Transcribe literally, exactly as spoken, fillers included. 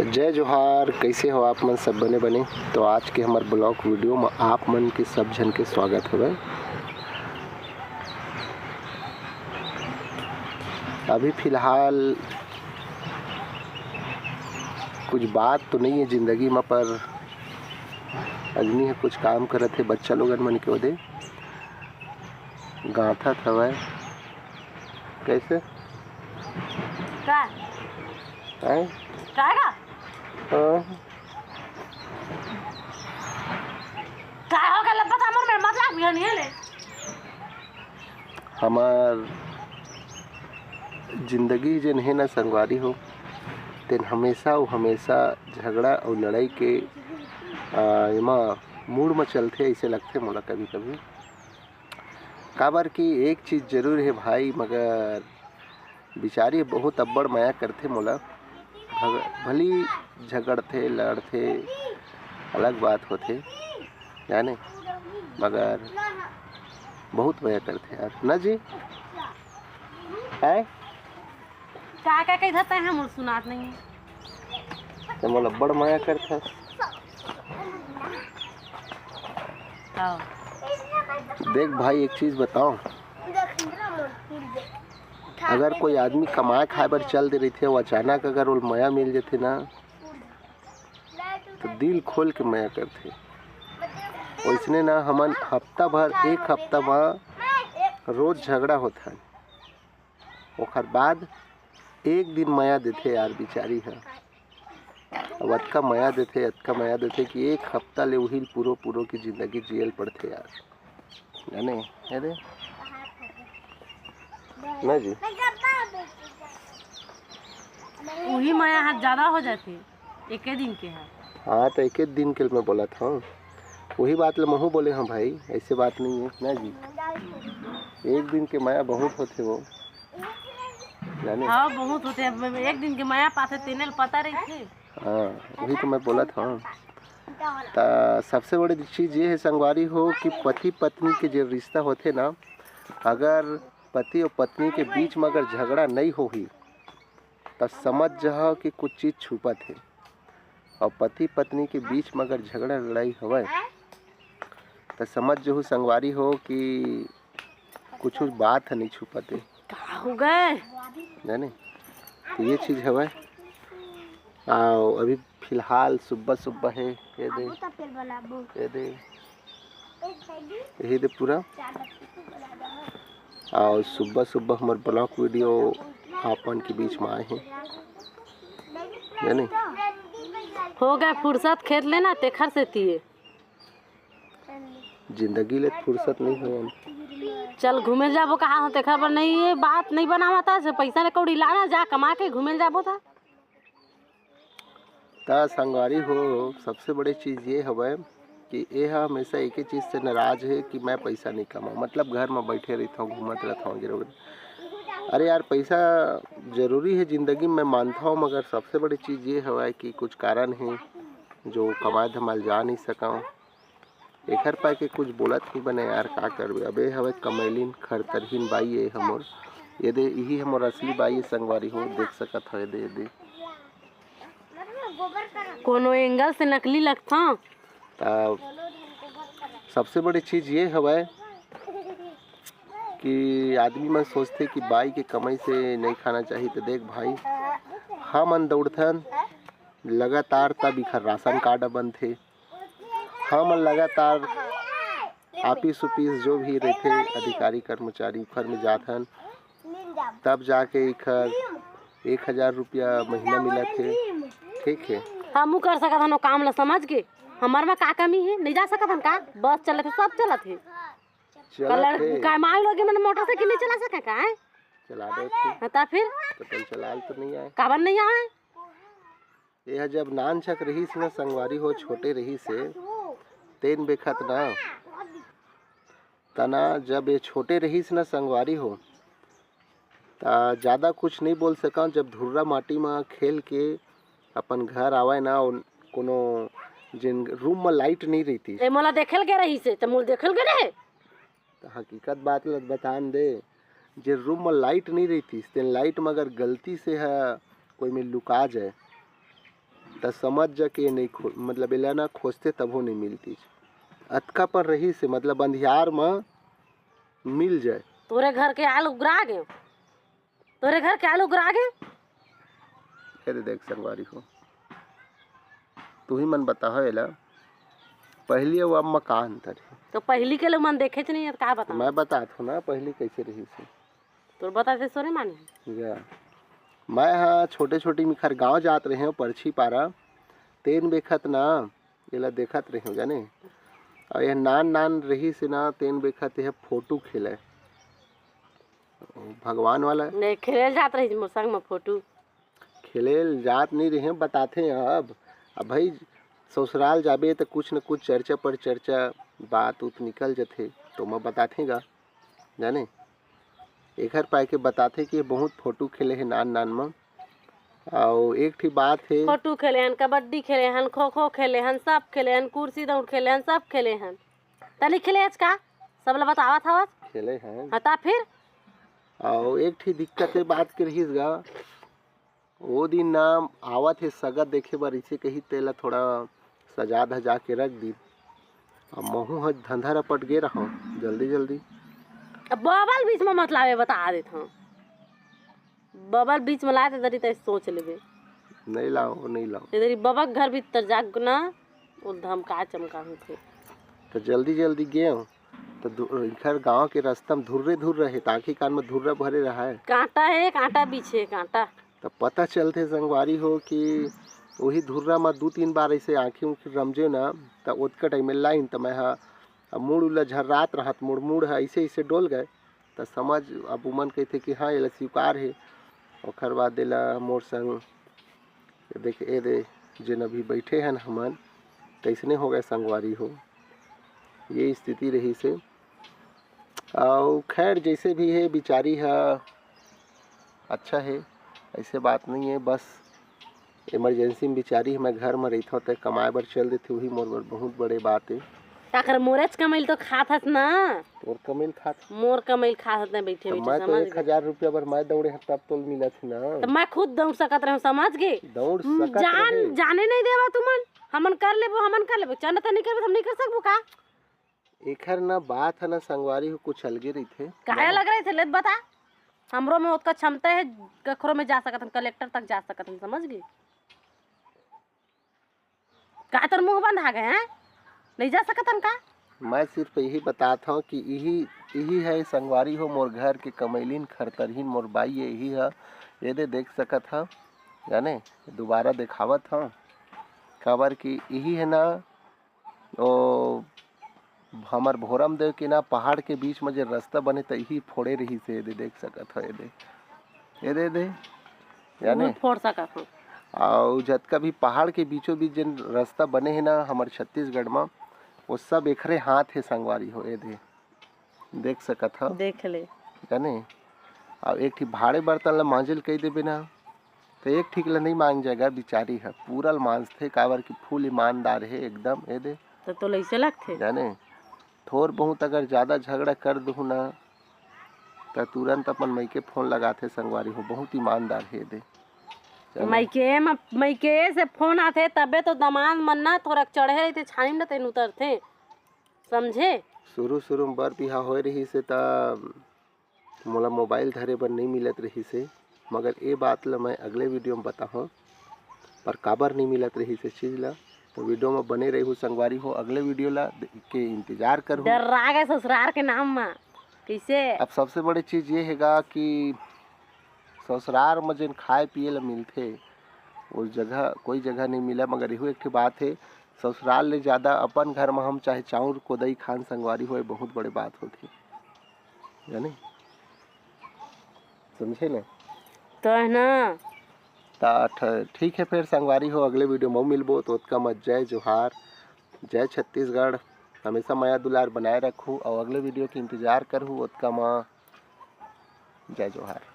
जय जोहार, कइसे हो आप मन? सब बने बने? तो आज के हमर vlog video म आप मन के सब झन के स्वागत हवय। अभी फिलहाल कुछ बात तो नइ हे जिंदगी म, पर अजनी ह कुछ काम करत हे, बच्चा लोगन मन के ओदे गांथत हवय। कइसे? का? हैं? काय का? हाँ। का हो गल? पता मोर में मत लाग बिहान ये ले। हमर जिंदगी जेन हे ना संगवारी हो, तेन हमेशा अउ हमेशा झगड़ा अउ लड़ाई के, आ, एमा mood म चलथे, अइसे लगथे मोला कभी-कभी। काबर कि एक चीज जरूर हे भाई, मगर बिचारी बहुत अब्बड़ मया करथे मोला। भग-, भली झगड़थे, लड़थे, अलग बात होथे, जाने, मगर बहुत मया करथे यार, ना जी? हैं? का, का कही था तैं, मोर सुनात नहीं। ते मोला अब्बड़ मया करथस। हाँ। देख भाई, एक चीज बताओ, अगर कोई आदमी कमाए खाए बर चल दे रहिथे, अउ अचानक अगर ओला मया मिल जथे ना, तो दिल खोल के मया करथे। वइसने ना, हमन हफ्ता भर, एक हफ्ता म रोज झगड़ा होत हन। ओखर बाद एक दिन मया देथे यार बिचारी ह। अब अतका मया देथे, अतका मया देथे कि एक हफ्ता ले उही ल पुरो पुरो के जिंदगी जियल पड़थे यार। जाने, अरे ना जी। उही मया ह ज्यादा हो जाथे, एके दिन के ह। हाँ, तो एके दिन के मैं बोलत हँव, वही बात ल महू बोले हँव भाई, ऐसे बात नहीं है ना जी। एक दिन के मया बहुत होथे वो, जाने। हाँ, बहुत होथे। अब एक दिन के मया पाथे, तेने ल पता रहिथे। हाँ, वही तो मैं बोलत हँव। त सबसे बड़ी चीज ये है संगवारी हो कि पति पत्नी के जो रिश्ता होथे ना, अगर पति और पत्नी के बीच में अगर झगड़ा नहीं होही, त समझ जाओ कि कुछ चीज छुपत है। और पति पत्नी के बीच में अगर झगड़ा लड़ाई हवय, त समझ जहू संगवारी हो कि कुछ बात ह नहीं छुपत है। का हो गए? जाने, तो ये चीज हवय। आओ, अभी फिलहाल सुबह सुबह है, ये दे, ये दे, यही दे पूरा। और सुबह सुबह हमार vlog video आप मन के बीच में आए हैं, जाने। हो गए फुर्सत खेत लेना, तेखर से तिये। जिंदगी ले फुर्सत नहीं होय। चल घूमे जाबो कहाँ हो, तेखर बर नहीं, ये बात नहीं बनावत है, पैसा ले कौड़ी लाना, जा कमा के घूमे जाबो था। त संगवारी हो, सबसे बड़े चीज ये हवय कि ये ह हमेशा एक ही चीज से नाराज है कि मैं पैसा नहीं कमाऊँ, मतलब घर में बैठे रहता हूँ, घूमत रहता हूँ, गिरो गिरो। अरे यार, पैसा जरूरी है जिंदगी में, मानता हूँ, मगर सबसे बड़ी चीज ये हवय कि कुछ कारण है जो कमाए धमाए ल जा नहीं सका। एखर पाए के कुछ बोलत नहीं बने यार, का करबे। अबे हवे कमैलिन खरतरहीन बाई ए हमर। ये दे, इही हमर असली बाई ए संगवारी हो, देख सकत हो, ये दे, ये दे। कोनो angle से नकली लगथा। त सबसे बड़ी चीज ये हवय कि आदमी मन सोचथे कि बाई के कमाई से नहीं खाना चाहिए। तो देख भाई, हमन दौड़थन, लगातार तब इखर राशन कार्ड बनथे। हमन लगातार ऑफिस उफिस जो भी रहिथे, अधिकारी कर्मचारी, ओखर में जाथन, तब जाके इखर एक हजार रुपया महीना मिलत हे। ठीक है, हमू कर सकत हन ओ काम ला समझ के। हमर में का कमी है? नहीं जा सकत हन का? बस चलत है, सब चलत है। चलत है। का मांग लोगे, मन मोटरसाइकिल नहीं चला सके का है? चला दे थे। हाँ, ता फिर? तो कल चलाल तो नहीं आए। काबर नहीं आए? ये ह जब नानचक रहिस न संगवारी हो, छोटे रहिस हे, तेन बेखत ना, तना जब ये छोटे रहिस न संगवारी हो, त ज्यादा कुछ नहीं बोल सका। जब धुर्रा माटी म खेल के अपन घर आवय ना, कोनो जिन रूम म लाइट नहीं रहितिस। ए, मोला देखे ल गे रहिस हे, त मोला देखे ल गे रहे। त हकीकत बात ल बतान दे, जे रूम म लाइट नहीं रहितिस, तेन लाइट म अगर गलती से ह कोई में लुका जाए, त समझ जा के नहीं खो-, मतलब एला ना खोजते तभो नहीं मिलतीस। अतका पर रहिस हे, मतलब अंधियार म मिल जाए। तोरे घर के आल उगरा गे, तोरे घर के आल उगरा गे। ए दे देख संगवारी हो, तुही मन बताहो एला, पहिली अउ अब म का अंतर हे? तो पहिली के लोग मन देखेच नहीं हे, का बताओं? मैं बतात हूँ ना पहिली कैसे रहिस हे। तोर बताते सोरे माने। या, मैं हा छोटे छोटी मिखर गांव जात रहे हूँ परछी पारा, तेन बेखत ना एला देखत रहे हूँ जाने। अउ ये नान नान रहिस हे ना, तेन बेखत ये फोटो खेले, भगवान वाला। नहीं, खेले जात रहिस मोर संग में फोटो। खेले जात नहीं रहे, बताते हैं अब। अब भाई ससुराल जाबे तो कुछ न कुछ चर्चा पर चर्चा, बात उत निकल जथे, तो मैं बताते गा जाने। एखर पाए के बताथे कि बहुत फोटो खेले हे नान नान म। अउ एक ठी बात हे। फोटो खेले हन, कबड्डी खेले हन, खो खो खेले हन, सब खेले हन, कुर्सी दौड़ खेले हन, सब खेले हन। तनी खेले हच का? सब ल बतावत हवस। खेले हन। हाँ, ता फिर? अउ एक ठी दिक्कत हे बात के रहिस गा, ओ दिन ना आवत हे सगा देखे बर, इसे कही तेला थोड़ा सजा धजा के रख दी। अब महू ह धंधा रपट गे रहूँ जल्दी जल्दी। अब बबल बीच में मत लावे, बता देत हूँ। बबल बीच में लाए तो तरी तय सोच लेबे। नहीं लाओ, नहीं लाओ। ये तरी बबक घर भीतर जाग ना, वो धमका चमका होथे। तो जल्दी जल्दी गए हूँ, तो दु-, इखर गांव के रास्ता में धुर्रे धुर्रे हे, ताकि कान में धुर्रा भरे रहा है। कांटा हे, कांटा बीच हे, कांटा। त पता चलथे संगवारी हो कि वही धुर्रा म दू तीन बार ऐसे आँखी उखी रमजे ना, त ओतका टाइम में लाइन, त मैं हा अब मुड़ उला झर्रात रहत, मुड़ मुड़ ह ऐसे ऐसे डोल गए, त समझ अब उमन कहिथे कि हाँ, एला स्वीकार हे। ओखर बाद एला मोर संग देख, ए दे, जेन अभी बैठे हन हमन, तैसने हो गए संगवारी हो, ये स्थिति रहिस हे। अउ खैर, जैसे भी हे, बिचारी ह अच्छा हे, ऐसे बात नहीं हे। बस इमरजेंसी में बिचारी ह, मैं घर में रहिथव, ते कमाए बर चल देथे, वही मोर बर बहुत बड़े बात हे। काकर मोरेच कमैल तो खात हस ना। तोर कमैल खात। मोर कमैल खात हस ना, बैठे तो बैठे, मैं तो समझ एक हजार रुपया बर मैं दौड़े हस, तब तोल मिलत हे ना। तो मैं खुद दौड़ सकत रहूं, समझ गे? दौड़ हम्म, सकत जान रहे। जाने नहीं देवा तुमन, हमन कर लेबो, हमन कर लेबो, चंद तो नहीं करबो, हम नहीं कर सकबो का? एखर ना बात है ना संगवारी हो, कुछ अलगे रहिथे। काहे अलग रहिथे, ले बता। हमरो में ओतका क्षमता है, कखरो में जा सकत हन, कलेक्टर तक जा सकत हन, समझ गे? का तोर मुंह बंद आ गए हैं? नहीं जा सकत हन का? मैं सिर्फ यही बतात हूँ कि यही, यही है संगवारी हो, मोर घर के कमैलिन खरतरहीन मोर बाई है, यही है। ये दे देख सकत ह, जाने दोबारा देखावत हूँ, काबर कि यही है ना, ओ, हमर भोरम देव के ना पहाड़ के बीच में जे रास्ता बने, त इही फोड़े रहिस हे, एदे देख सकत हो, एदे, एदे, एदे, जाने? बहुत फोड़ सकत हो। अउ जतका भी पहाड़ के बीचों बीच जेन रास्ता बने हे ना हमर छत्तीसगढ़ में, वो सब एकरे हाथ हे संगवारी हो, एदे। देख सकत हव। देख ले। जाने? अउ एक ठी भाड़े बर्तन ल मांजे ल कहि देबे ना, त एक ठीक ल नइ मांज जाय गा, बिचारी ह पूरा ल मांजथे, काबर कि full ईमानदार हे एकदम। ए दे। त तोला अइसे लगथे? जाने? थोर बहुत अगर जादा झगड़ा कर दुहूँ ना, त तुरंत अपन मइके फोन लगाथे संगवारी हो, बहुत ईमानदार हे ए दे। जाने? मइके म, मइके से फोन आथे, तबे तो दमांद मन ना थोरक चढ़े रहिथे, छानी म तेन उतरथे। समझे? शुरू-शुरू म बर बिहाव होए रिहिस हे, त मोला मोबाइल धरे बर नइ मिलत रिहिस हे, मगर ए बात ल मैं अगले वीडियो म बताहूँ। पर काबर नइ मिलत रिहिस ए चीज ल, त वीडियो म बने रहिहू संगवारी हो। अगले वीडियो ल दे-, के इंतजार करहू। डर्रा गे ससुरार के नाम म। कइसे? अब सबसे बड़े चीज ये हे गा कि ससुरार म जेन खाए पिए ल मिलथे, वो जगह, कोई जगह नइ मिलय। मगर एहू एक ठे बात हे, ससुरार ले जादा अपन घर म हम चाहे चाउर कोदई खान संगवारी होए, बहुत बड़े बात होथे, जाने? समझे न? तो है ना। त ठ-, ठीक हे, फेर संगवारी हो, अगले वीडियो म मिलबो, त ओतका म जय जोहार, जय छत्तीसगढ़, हमेशा मया दुलार बनाए रखहू, अउ अगले वीडियो के इंतजार करहू, ओतका म जय जोहार।